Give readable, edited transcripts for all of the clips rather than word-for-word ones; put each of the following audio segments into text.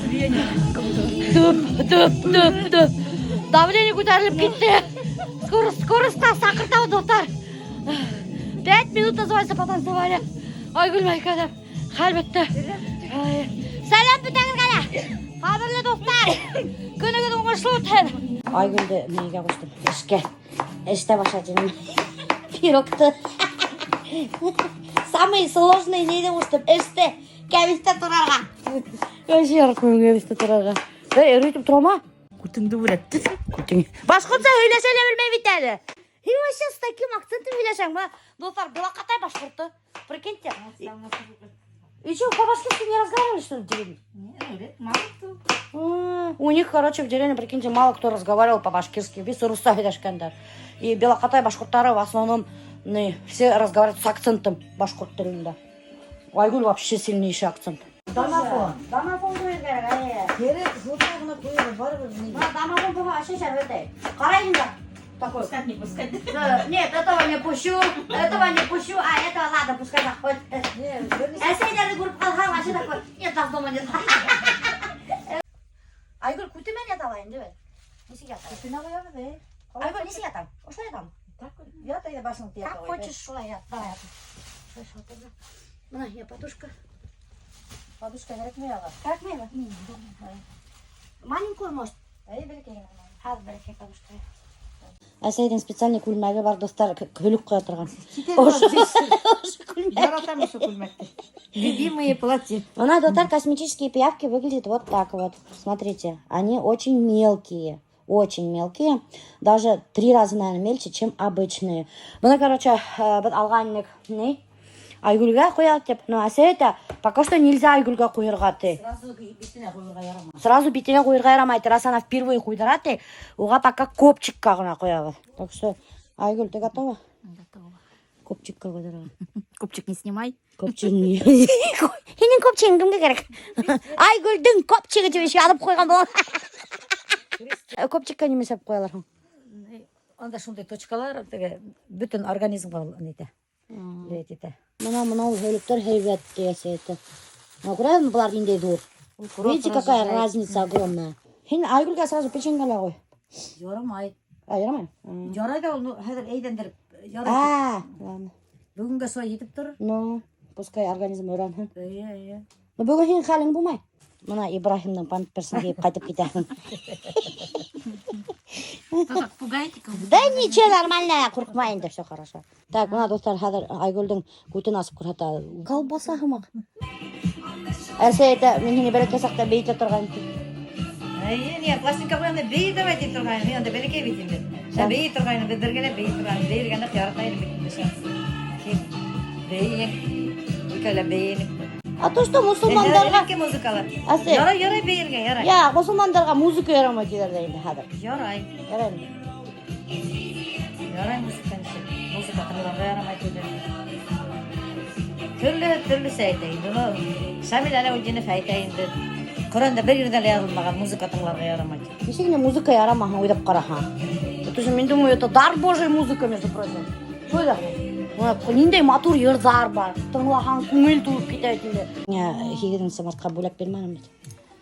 Төп, төп, төп, төп. Давление күтәрелеп китте. Скорость саҡырта, дуҫтар. 5 минут, называется, потанцевали. Айгөл Майкада. Хәл бөттө. Ай. Сәләм бөтәгеҙгә лә. Ҡәҙерле дуҫтар. Көнөгөҙ уңышлы үтһен. Айгөлдө нигә ҡуштым? Эшкә. Эштә башлай. Пирогты. Самый сложный нимәне ҡуштым? Эште. Кәбеҫтә турарға. Вообще яратмайым кәбеҫтә турарға. Эй, өйрәтеп торама? Күтеңде үрәтте. Күтең. Башҡортса һөйләшә лә белмәй бит әле. Һин вообще с таким акцентом һөйләшәң, бына. Дуҫтар, Белоҡатай башҡорто. Прикиньте. И что, по-башкирски не разговаривали, что ли, в деревне? Нет, мало кто. У них, короче, в деревне, прикиньте, мало кто разговаривал по-башкирски. Весь урыҫса һөйләшкәндәр. И Белоҡатай башҡорттары в основном не, все разговаривают с акцентом башҡорт телендә. Айгөл вообще сильнейший акцент. Домофон. Домофон ҡуйыр кәрәк, әйе. Кәрәк, һуҙға ғына ҡуйыр, барыбер ни. Бына домофон булһа, вообще шәп үтә. Ҡарай инде. Такой. Пускать, не пускать. Да, нет, этого не пущу, этого не пущу, а этого ладно, пускай заходит. Не, бер ни- Әсәйҙәрҙе күреп ҡалһаң, вообще такой: «Нет, нас дома нет». Айгөл, күтемә ята алайым, тиме? Нисек ятам? Күтенә ҡуябыҙ, эй. Айгөл, нисек ятам? Ошолай ятам. Так, ят әйҙә, башың тейә. Как хочешь, шулай ят. Давай ятам. Шулай шулай. Бына, я подушка. Подушка кәрәкмәй уға. Кәрәкмәйме? Маленькую, может? Әй, бәләкәй генә. Хәҙер бәләкәй подушка. Әсәйҙең специальный күлмәге бар, дуҫтар, һөлөк ҡуя торған. Ошо күлмәк. Яратам ошо күлмәкте. Любимые платья. Бына, дуҫтар, косметические пиявки выглядят вот так вот. Смотрите, они очень мелкие. Очень мелкие. Даже три раза, наверное, мельче, чем обычные. Бына, короче, беҙ алған инек ни? Айгөлгә ҡуя тип. Но әсәй әйтә, пока что нельзя Айгөлгә ҡуйырға ти. Сразу битенә ҡуйырға ярамай. Сразу битенә ҡуйырға ярамай. Раз она впервые ҡуйҙыра ти, уға пока копчикка ғына ҡуябыҙ. Так что, Айгөл, ты готова? Готова. Копчикка ҡуйҙырырға. Копчик не снимай. Копчик. Һинең копчигың кемгә кәрәк? Айгөлдөң копчигы тип еще яҙып ҡуйған була. Копчикка нимә эшләп ҡуялар һуң? Унда шундай точкалар теге бөтөн организмға нитә. Влиять итә. Бына мынау һөлөктәр һәйбәт тиәсе әйтә. Мына күрәһеңме, былар ниндәй ҙур. Видите, какая разница огромная. Һин Айгөлгә сразу печенье ҡуй. Ярамай. А, ярамай? Ярай ҙа ул, ну, хәҙер әйҙәндереп ярай. А, ладно. Бөгөнгә шулай етеп торор. Ну, пускай организм өйрәнһен. Эйе, эйе. Ну, бөгөн һинең хәлең булмай. Бына Ибраһимдың памперсын кейеп ҡайтып китәһең. Так пугаете как будто. Да ничего, нормально, ҡурҡма инде, все хорошо. Так, бына, дуҫтар, хәҙер Айгөлдөң күтен асып күрһәтә. Колбаса һымаҡ. Әсәй әйтә, мин һине бәләкәй саҡта бейетә торған тип. Эйе, ни, пластинка ҡуям да бейей давай ти торғайным. Мин унда бәләкәй бит инде. Шә бейей торғайным, беҙ бергәләп бейей торғайным. Бейергәнде ярата инем бит инде шә. Ким бейейек, икәүләп бейейек. А то что мосолмандарға Элекке музыкалар. Әсәй. Ярай, ярай бейергә, ярай. Я, мосолмандарға музыка ярамай тиҙәр ҙә инде хәҙер. Ярай. Ярай. Ярай музыка нисек. Музыка тыңларға ярамай тиҙәр. Төрлө төрлөсә әйтә инде. Уны Шамил Аляутдинов әйтә инде. Ҡөрьәндә бер ерҙә лә яҙылмаған музыка тыңларға ярамай. Нисек инде музыка ярамаһын уйлап ҡараһаң. Это же, мин думаю, это дар божий музыка, между прочим. Шулай ҙа? Бына ниндәй матур йырҙар бар. Тыңлаһаң, күңел тулып китә бит инде. Миңә 8 мартҡа бүләк бирмәнем бит.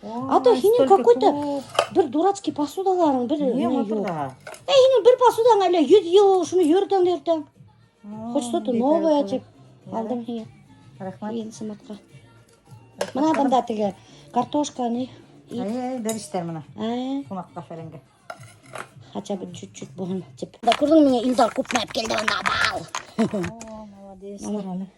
А то һинең какой-то бер дурацкий посудаларың бер Ни ни матур юҡ. ҙа. Эй, һинең бер посудаң әле 100 йыл шуны йөрөтәң дә йөрөтәң. Хоть что-то новое тип алдым һиңә. Рәхмәт. 8 мартҡа. Бына бында теге картошка ни. Ит. Эй, бәлештәр бына. Ә, Ҡунаҡҡа фәләнгә. хотя бы чуть-чуть булһын тип. Да күрҙең миңә Илдар күпме алып килде бында бал. О, молодец.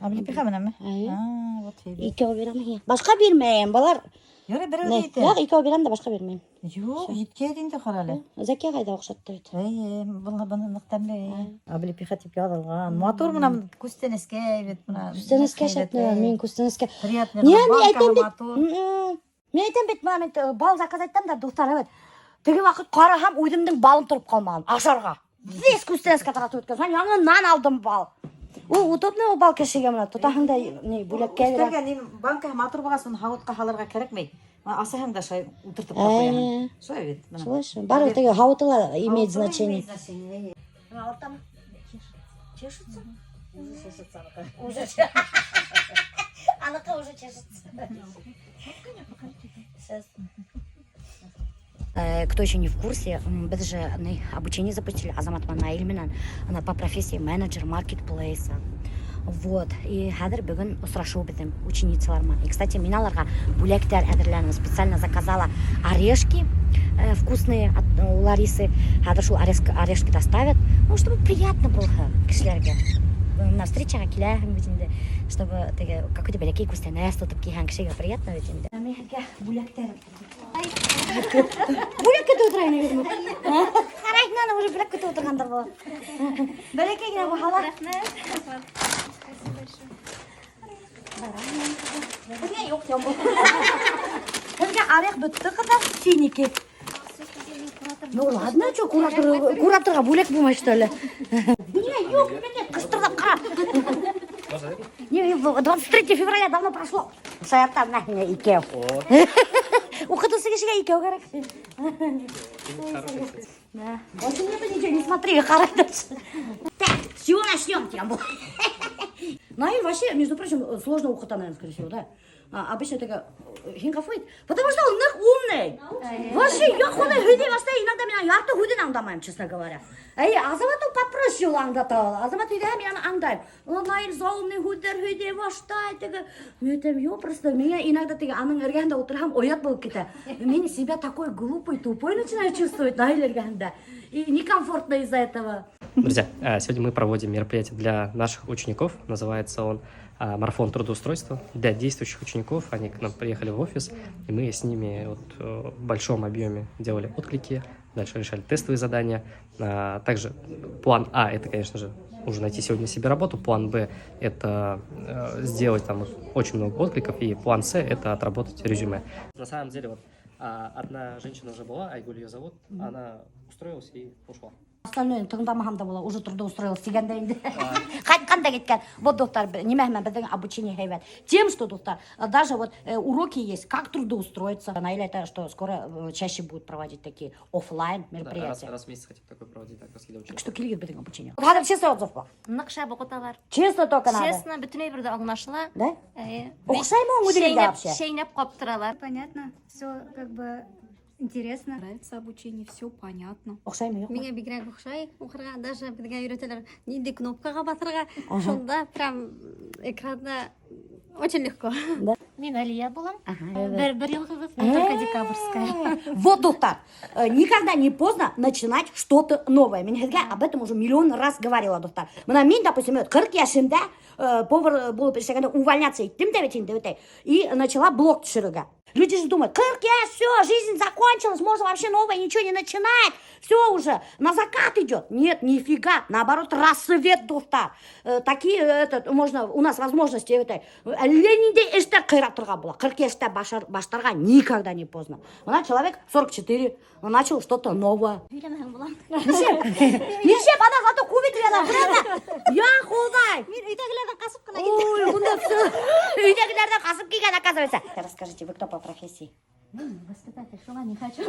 Облепиха менәнме? Әйе. А, вот һәйбәт. Икәү бирәм һиңә. Башҡа бирмәйем, былар. Ярай, берәү Не, ҙә етә. Юҡ, икәү бирәм дә башҡа бирмәйем. Юҡ, еткән инде ҡара әле. Зәки ағай ҙа оҡшатты бит. Эйе, быны быны ныҡ тәмле. Облепиха тип яҙылған. Матур бына күстәнәскә бит бына. Күстәнәскә шәп, мин күстәнәскә. Приятный. Не, мин әйтәм бит. Матур. Мин әйтәм бит, бына мин бал заказ иттем дә, дуҫтар, әбәт. Теге ваҡыт ҡараһам, үҙемдең балым тороп ҡалмаған ашарға. Весь күстәнәскә таратып үткән. Һәм яңы нан алдым бал. Ул удобный ул бал кешегә бына тотаһың да ни бүләккә бирә. Өҫтәлгә ни банка матур булғас, уны һауытҡа һалырға кәрәкмәй. Бына асаһың да шулай ултыртып та ҡуяһың. Шулай бит. Бына. Шулай шул. Барыбер теге һауыты ла имеет Һауыты ла значение. имеет значение, эйе. Ауыртамы? Чешется? Уже чешется. Уже. Аныҡы уже чешется. Сейчас. Кто еще не в курсе, беҙ же обучение запустили Азамат менән Наил менән. Она по профессии менеджер маркетплейса. Вот. И хәҙер бөгөн осрашыу беҙҙең ученицалар менән. И, кстати, мин уларға бүләктәр әҙерләнем. Специально заказала орешки вкусные от у Ларисы. Хәҙер шул орешки доставят. Ну, чтобы приятно было кешеләргә. На встречаға киләһең бит инде, чтобы теге какой-то бәләкәй күстәнәс тотоп килһәң, кешегә приятно бит инде. Мин һеҙгә бүләктәр. Бүләк көтөп ултыра инегеҙме? Ҡарай, ана уже бүләк көтөп ултырғандар була. Бәләкәй генә булһа ла. Рәхмәт. Спасибо большое. Һеҙгә юҡ, был. Һеҙгә орех бөттө, ҡыҙҙар, финики. Ну ладно, что, куратор, кураторға бүләк булмай, что ли? Не, юҡ, нет, ҡыштырҙап ҡара. Не, 23 февраля давно прошло. Шаярта, на, һиңә икәү. Уҡытыусы кешегә икәү кәрәк. Да. Больше нету ничего, не смотри, ҡарай дальше. Так, с чего начнем, тем? Наиль вообще, между прочим, сложно уҡыта, наверное, скорее всего, да? А, обычно такая, һин ғәфү ит. Потому что он ныҡ умный. Вообще, я уны һөйләй башлай, иногда мин ярты һүҙен аңламайым, честно говоря. Әй, Азамат ул попроще ул аңлата ала. Азамат өйҙә, мин аны аңлайым. Ул Наил заумный һүҙҙәр һөйләй башлай, теге. Мин әйтәм, юҡ, просто миңә иногда теге аның эргәһендә ултырһам, оят булып китә. Мин себя такой глупый, тупой начинаю чувствовать Наил эргәһендә. И некомфортно из-за этого. Друзья, сегодня мы проводим мероприятие для наших учеников. Называется он «Марафон трудоустройства». Для действующих учеников. Они к нам приехали в офис, и мы с ними вот в большом объеме делали отклики, дальше решали тестовые задания. Также план А – это, конечно же, уже найти сегодня себе работу. План Б – это сделать там вот очень много откликов. И план С – это отработать резюме. На самом деле, вот одна женщина уже была, Айгуль ее зовут, она устроилась и ушла. Остальное тыңламаһам да була, уже трудоустроилась тигәндә инде. Ҡайтҡан да киткән. Вот, дуҫтар, нимә менән беҙҙең обучение һәйбәт? Тем, что, дуҫтар, даже вот уроки есть, как трудоустроиться. Наиля әйтә, что скоро чаще будут проводить такие офлайн Да, раз, мероприятия. Раз в месяц хотим такой проводить, так, раз для Так учеников. что килегеҙ беҙҙең обучение. Хәҙер честный отзыв бар. Ныҡ шәп уҡыталар. Честно только надо. Честно, бөтөн әйбер ҙә аңлашыла. Да? Эйе. Оҡшаймы ул үҙегеҙгә Шәйнәп, вообще? шәйнәп ҡаптыралар. Понятно, все как бы интересно. Нравится обучение, все понятно. Оҡшаймы, юҡмы? Миңә бигерәк оҡшай уҡырға, даже беҙгә өйрәтәләр ниндәй кнопкаға баҫырға. Шунда прям экранда очень легко. Мин Алия булам. Ага. Бер йылғыбыҙ, но только декабрьская. Вот, дуҫтар, никогда не поздно начинать что-то новое. Мин һеҙгә об этом уже миллион раз говорила, дуҫтар. Бына мин, допустим, 40 йәшемдә повар булып эшләгәндә увольняться иттем дә бит инде бит. И начала блог төшөрөргә. Люди же думают: 40 йәш, все, жизнь закончилась, можно вообще новое ничего не начинать. Все уже, на закат идет. Нет, нифига, наоборот, рассвет, дуҫтар. Такие, этот, можно, у нас возможности, это, әллә ниндәй эштәр ҡыйратырға була. 40 йәштә башларға никогда не поздно. Бына человек 44, он начал что-то новое. Һөйләмәһәң була. Нишләп? Нишләп? Ана зато күп итеп ята. Я Хоҙай! Мин өйҙәгеләрҙән ҡасып ҡына Ой, унда все. Өйҙәгеләрҙән ҡасып килгән, оказывается. Расскажите, вы кто по профессии? Воспитатель, шуға не хочу.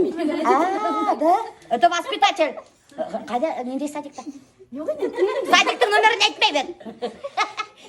А, да? Это воспитатель. Ҡайҙа, ниндәй садикта? Садиктың номерын әйтмәйбеҙ.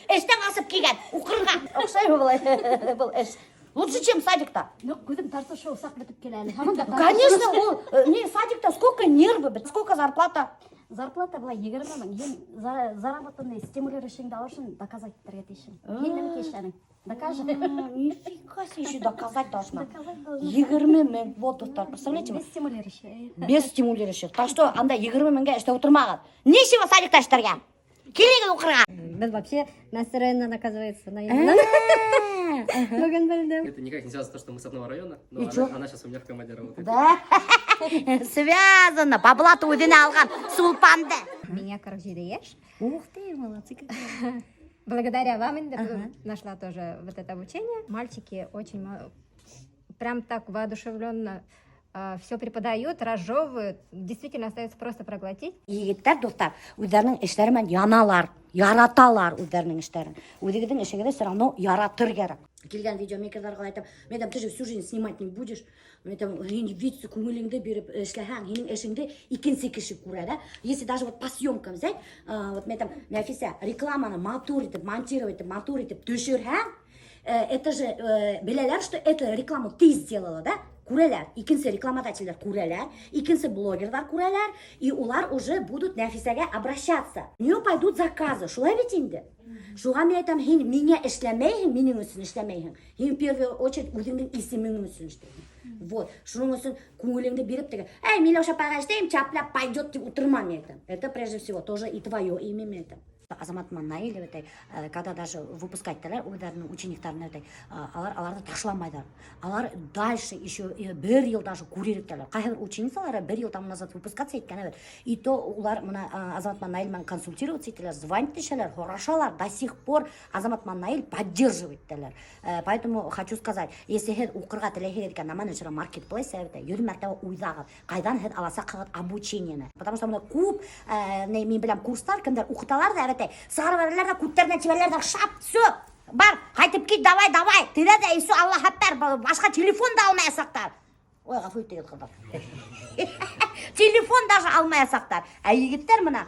Эштән ҡасып килгән, уҡырға. Оҡшаймы былай был эш? Лучше, чем садикта. Ну, күҙем тартышыу саҡ бөтөп килә әле. Һаман да Конечно, ул, не, садикта сколько нервы, сколько зарплата? Зарплата былай 20 мең. Һин заработанный стимулирующийңды алыр өсөн доказать итергә тейешһең. Һин нәмә эшләнең? Докажи. Нифига себе, еще доказать должна. Доказать должна. 20 мең, вот, дуҫтар, представляете? Без стимулирующий. Без стимулирующих. Так что анда 20 меңгә эшләп ултырмағыҙ. Нечего садикта эшләргә. Килегеҙ уҡырға. Беҙ вообще Мастер районынан, оказывается, на Бөгөн белдем. Это никак не связано с тем, что мы с одного района, но И она, чё? она сейчас у меня в команде работает. Да. Связано. Баблаты үҙенә алған Сулпанды. Меня, короче, даешь. Ух ты, молодцы какие. Благодаря вам инде нашла тоже вот это обучение. Мальчики очень прям так воодушевленно все преподают, разжевывают. Действительно остается просто проглотить. Егеттәр, дуҫтар, үҙҙәренең эштәре менән яналар, яраталар үҙҙәренең эштәрен. Үҙегеҙҙең эшегеҙҙе все равно яратыр кәрәк. Килгән видеомейкерҙарға әйтәм, мин әйтәм, ты же всю жизнь снимать не будешь. Мин әйтәм, һин вид күңелеңде биреп эшләһәң, һинең эшеңде икенсе кеше күрә, да? Если даже вот по съемкам взять, вот мин әйтәм, Нәфисә, рекламаны матур итеп, монтировать итеп, матур итеп төшөрһәң, Это же беләләр, что это рекламу ты сделала, да? Күрәләр. Икенсе рекламодательдәр күрәләр, икенсе блогерҙар күрәләр, и улар уже будут Нәфисәгә обращаться. У нее пойдут заказы. Шулай бит инде. Шуға мин әйтәм, һин миңә эшләмәйһең, минең өсөн эшләмәйһең. Һин в первую очередь үҙеңдең исемең өсөн эшләйһең. Вот. Шуның өсөн күңелеңде биреп теге, эй, Миләүшә апайға эшләйем, чап-ляп пойдет тип ултырма, мин әйтәм. Это прежде всего тоже и твое имя, мин әйтәм. Азамат менән Наиль әйтә, когда даже выпускать итәләр үҙҙәренең учениктарын әйтә, алар аларҙы ташламайҙар. Алар дальше еще бер йыл даже курировать итәләр. Ҡайһы бер ученицалары бер йыл там назад выпускаться иткән бит. И то улар бына Азамат менән Наиль менән консультироваться итәләр, звонить итәләр, һорашалар. До сих пор Азамат менән Наиль поддерживать итәләр. Поэтому хочу сказать, если һеҙ уҡырға теләйһегеҙ икән, на менеджера маркетплейс әйтә, 100 мәртәбә уйлағыҙ, ҡайҙан һеҙ аласаҡһығыҙ обучениены. Потому что бына күп, мин беләм курстар, кемдәр уҡыталар ҙа, әбәтәй, сығарып бәрәләр ҙә, күттәренән ебәрәләр ҙә, шап, все, бар, ҡайтып кит, давай, давай, тиҙәр ҙә, и все, Аллаһ әкбәр, башҡа телефон да алмаясаҡтар. Ой, ғәфү итегеҙ, ҡыҙҙар. Телефон даже алмаясаҡтар. Ә егеттәр бына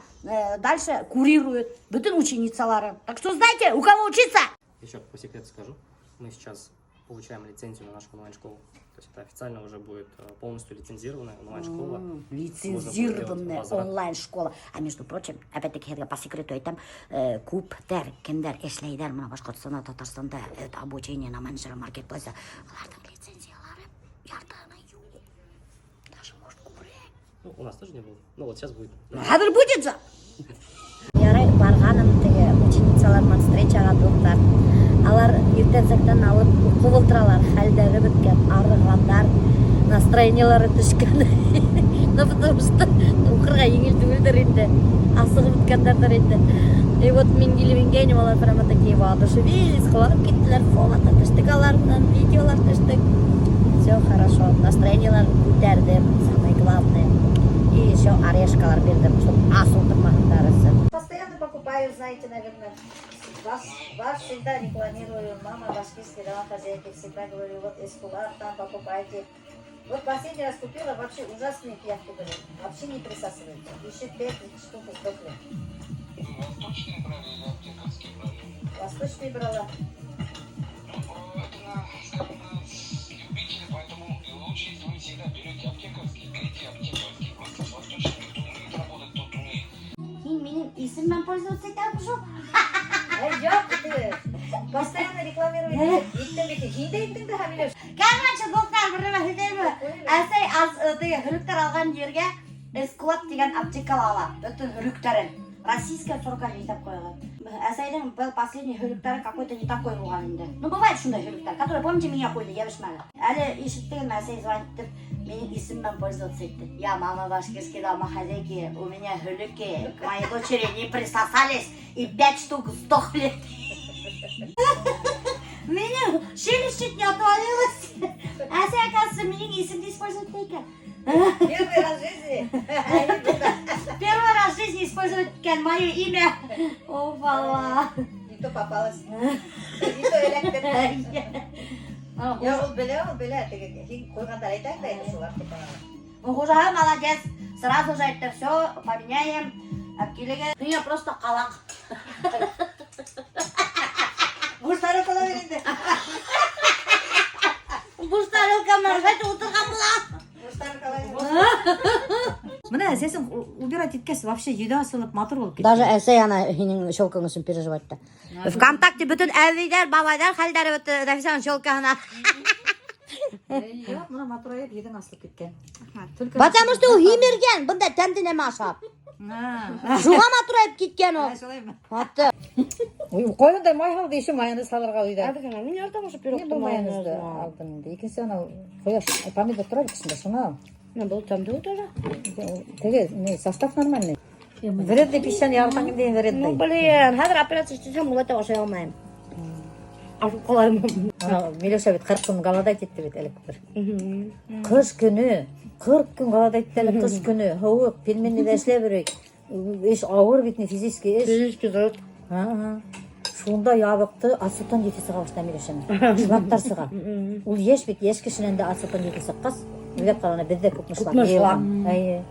дальше курируют бөтөн ученицаларын. Так что знаете, у кого учиться? Еще по секрету скажу, мы сейчас получаем лицензию на нашу онлайн-школу. То есть это официально уже будет полностью лицензированная онлайн-школа. Лицензированная возврат. Онлайн-школа. А между прочим, опять-таки, һеҙгә по секрету әйтәм, күптәр, кемдәр эшләйҙәр бына Башҡортостанда, Татарстанда это обучение на менеджера маркетплейса, уларҙың лицензиялары яртыһына юҡ. Даже, может, күберәк. Ну, у нас тоже не было. Ну, вот сейчас будет. Ну, хәҙер будет же. Ярай барғаным теге ученицалар менән встречаға, дуҫтар. Алар иртәнсәктән алып уҡып ултыралар, хәлдәре бөткән, арығандар, настроениелары төшкән. Ну, потому что уҡырға еңел түгелдер инде. Асығып бөткәндәрҙер инде. И вот мин килеп ингәйнем, алар прямо такие воодушевились, ҡыуанып киттеләр, фото төштөк алар менән, видеолар төштөк. Все хорошо, настроениеларын күтәрҙем, самое главное. И еще орешкалар бирҙем, чтобы ас ултырмаһындар өсөн. Постоянно покупаю, знаете, наверное. Вас всегда рекламирую. Мама башкирской домохозяйки. Всегда говорю, вот Эскулап там покупайте. Вот последний раз купила, вообще ужасные пиявки были. Вообще не присасываются. Еще пять штук сдохли. Восточные брали или аптекарские брали? Восточные брала. Ну, это на, скажем, на любителя, поэтому и лучше, если вы всегда берете аптекарские, берите аптекарские. Просто с восточными, кто умеет работать, тот умеет. Һин минең исем менән пользоваться итәһең шул. Эй, юҡ, ты постоянно рекламируете. Иттең бит, һин дә иттең дә, Миләүшә. Короче, дуҫтар, бер нәмә һөйләйемме? Әсәй аз теге һөлөктәр алған ергә Эскулап тигән аптекала ала. Бөтөн һөлөктәрен. Российская срока иҫәп ҡуйған. Әсәйҙең был последний һөлөктәре какой-то не такой булған инде. Ну, бывает шундай һөлөктәр, которые, помните, миңә ҡуйҙы, йәбешмәне. Әле ишеттегеҙме, әсәй звонит итеп, минең исем менән пользоваться итте. Я мама башкирской домохозяйки, у меня һөлөки, к моей дочери не присосались, и пять штук сдохли. Минең челюсть чуть не отвалилась. Әсәй, оказывается, минең исемде использовать икән. Первый раз в жизни. Первый раз в жизни использовать икән мое имя. Опала. Не то попалась. Не то эләктер. Я ул белә, ул белә. Теге һин ҡуйғандар әйтәң дә инде шул аптеканан. Хужаһы молодец. Сразу же это все поменяем. Әпкилегеҙ. Миңә просто ҡалаҡ. Буш тарелкала бир инде. Буш тарелка менән хәтта ултырған була. Буш тарелкала. Бына сәсең убирать иткәс вообще йөҙө асылып матур булып китте. Даже әсәй ана һинең челкаң өсөн переживать итә. Вконтакте бөтөн әбейҙәр, бабайҙар хәлдәре бөттө Нәфисәнең челкаһына. Юҡ, бына матурайып йөҙөң асылып киткән. Только Потому что ул һимергән, бында тәмле нәмә ашап. Шуға матурайып киткән ул. Шулаймы? Атты. Ҡойондай май һалды, еще майонез һалырға уйҙа. Мин яратам ошо Мин был майонезды алдым инде. Икенсе анау ҡояш помидор тора бит эсендә, шуны ал. Был тәмле тоже. Теге, не, состав нормальный. Вредный пищаны яратам инде вредный. Ну, блин, хәҙер операция эшләһәм, улай ашай алмайым. Ашып ҡалайым. Ана Миләүшә бит 40 көн голодать итте бит элек бер. Ҡыш көнө, 40 көн голодать итте әле ҡыш көнө, һыуыҡ, пельменде лә эшләп йөрөй. Эш ауыр бит, не физический эш. Физический труд. Ага. Шунда ябыҡты, ацетон еҫе сыға башлай Миләүшәнең. Шлактар сыға. Ул йәш бит, йәш кешенән дә ацетон еҫе сыҡҡас, уйлап ҡалана, беҙҙә күпме шлак Күпме шлак. йыйылған. Эйе.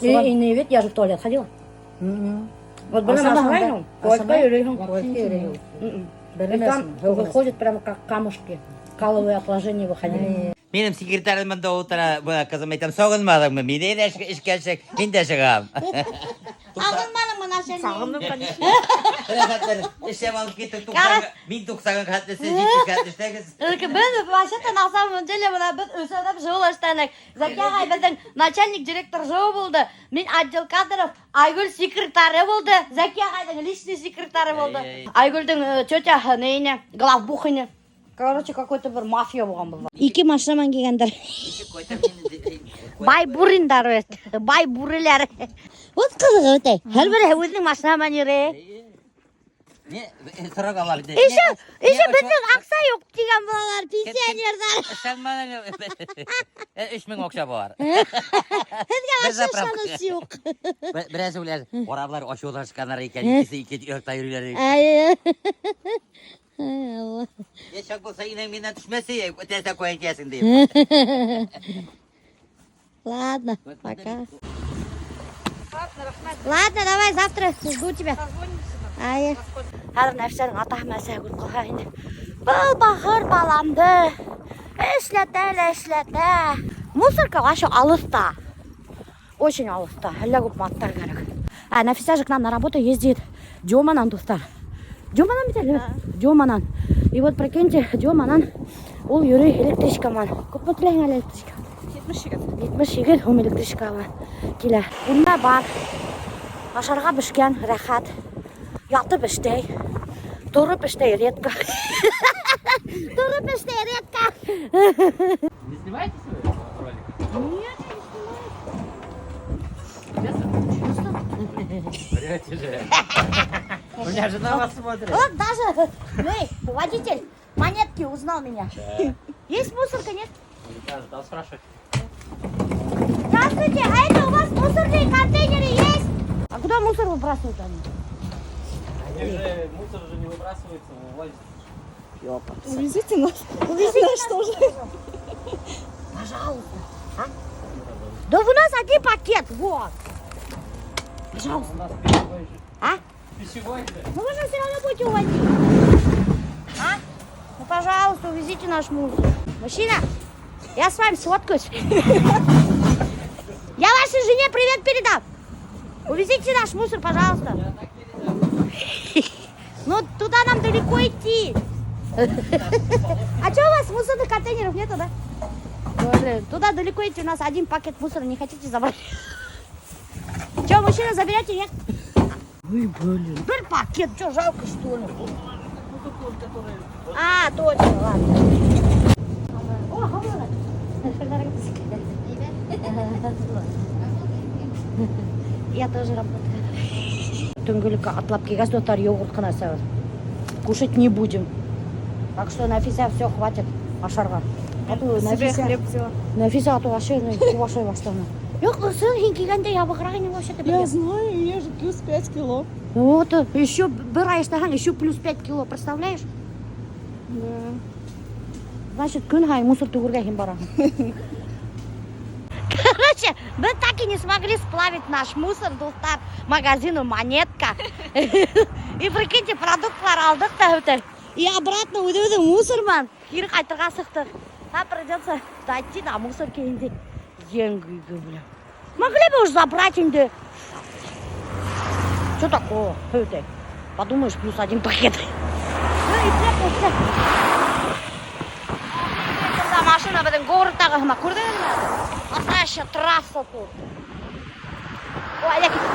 И не ведь я же в туалет ходила. Вот бына Ашамаһаң да, ашамайһың, туалетҡа ашамай. йөрөйһөң. Туалетҡа йөрөй ул. И там выходит прямо как камушки. Каловые отложения выходили. Минең секретарым бында ултыра, бына ҡыҙым әйтәм, һағынманыңмы? Мин дә эшкә сыҡ, мин дә сығам. Һағынманыңмы, начальник? Һағындым, конечно. Рәхәтләнеп, эшләп алып киттек, 90, мин 90 хәтлесе, 70 хәтле эшләгеҙ. Беҙ вообще-то на самом деле бына беҙ өсәүләп ЖЭУ эшләнек. Зәки ағай беҙҙең начальник директор ЖЭУ булды. Мин отдел кадров, Айгөл секретары булды. Зәки ағайҙың личный секретары булды. Эй, эй. Айгөлдөң тетя нейне, главбухыне. Короче, какой-то бер мафия булған был. Ике машина менән килгәндәр. Бай буриндар бит. Бай бүреләр. Вот ҡыҙыҡ үтә. Һәр береһе үҙенең машина менән йөрөй. Не, сорап ала бит. Еще беҙҙең аҡса юҡ тигән булалар, пенсионерҙар. Ышанманың, 3000 аҡса бар. Һеҙгә Бер вообще заправка. ышаныс юҡ. Бераз уйлар, арабалар асыулашҡандар икән, икеһе ике яҡта йөрөйләр. Ай. Ай, Алла. Ешәк булһа, инәң минән төшмәҫ, тәҙә ҡуя киләһең тип. Ладно, пока. Ладно, давай завтра жду тебя. Ай. Хәҙер Нәфисәнең атаһы менән әсәһе күреп ҡалһа инде. Был бахыр баламды эшләтә лә эшләтә. Мусорка вообще алыҫта. Очень алыҫта. Әллә күп аттар кәрәк. А Нәфисә же к нам на работу ездит Дёманан, дуҫтар. Дёманан бит әле? Дёманан. И вот прикиньте, Дёманан ул йөрөй электричка менән. Күпме түләйһең әле электричка? 78. 78 һум электричка менән килә. Бүлмә бар. Ашарға бешкән, рәхәт. Ятып эшләй. Тороп эшләй редко. Тороп эшләй редко. Не снимаете свой ролик? Нет, не Честно? Врете же. У меня жена вас смотрит. Вот даже, эй, водитель монетки узнал меня. Есть мусорка, нет? Да, стал спрашивать. Здравствуйте, а это у вас мусорные контейнеры есть? А куда мусор выбрасывают они? Они же, мусор же не выбрасывается, вывозится. Увезите нас. Увезите нас тоже. Пожалуйста. А? Да у нас один пакет, вот. Пожалуйста. У нас пищевой же. А? Пищевой же. Ну вы же все равно будете увозить. А? Ну, пожалуйста, увезите наш мусор. Мужчина, я с вами сфоткаюсь. Я вашей жене привет передам. Увезите наш мусор, пожалуйста. Ну, туда нам далеко идти. А что у вас мусорных контейнеров нету, да? Блин, туда далеко идти, у нас один пакет мусора, не хотите забрать? Че, мужчина, заберете, нет? Ой, блин, бер пакет, что, жалко, что ли? А, точно, ладно. О, һаумы. Я тоже работаю. Төнгөлөккә атлап килгәс, дуҫтар, йогурт ҡына эсәбеҙ. Кушать не будем. Так что Нафиса все хватит ашарға. А то Себе Нафиса, хлеб взяла. Нафиса, а то вообще күп ашай башланы. Юҡ, ысын, һин килгәндә ябығыраҡ инең вообще-то. Я знаю, у меня же плюс 5 кило. Вот, еще бер ай эшләһәң, еще плюс 5 кило, представляешь? Да. Значит, көн һайын мусор түгергә һин бараһың. Короче, мы так и не смогли сплавить наш мусор, дуҫтар, магазину «Монетка». И прикиньте, продуктлар алдыҡ та бөтә. И обратно үҙебеҙҙең мусор менән кире ҡайтырға сыҡтыҡ. Нам придется дойти до мусорки инде. Ең бля. Могли бы уж забрать инде. Что такого? Бөтә. Подумаешь, плюс один пакет. Ну и бля, Бында машина беҙҙең городтағы һымаҡ. Күрҙегеҙме? Настоящая трасса тут. Ой, әллә китте.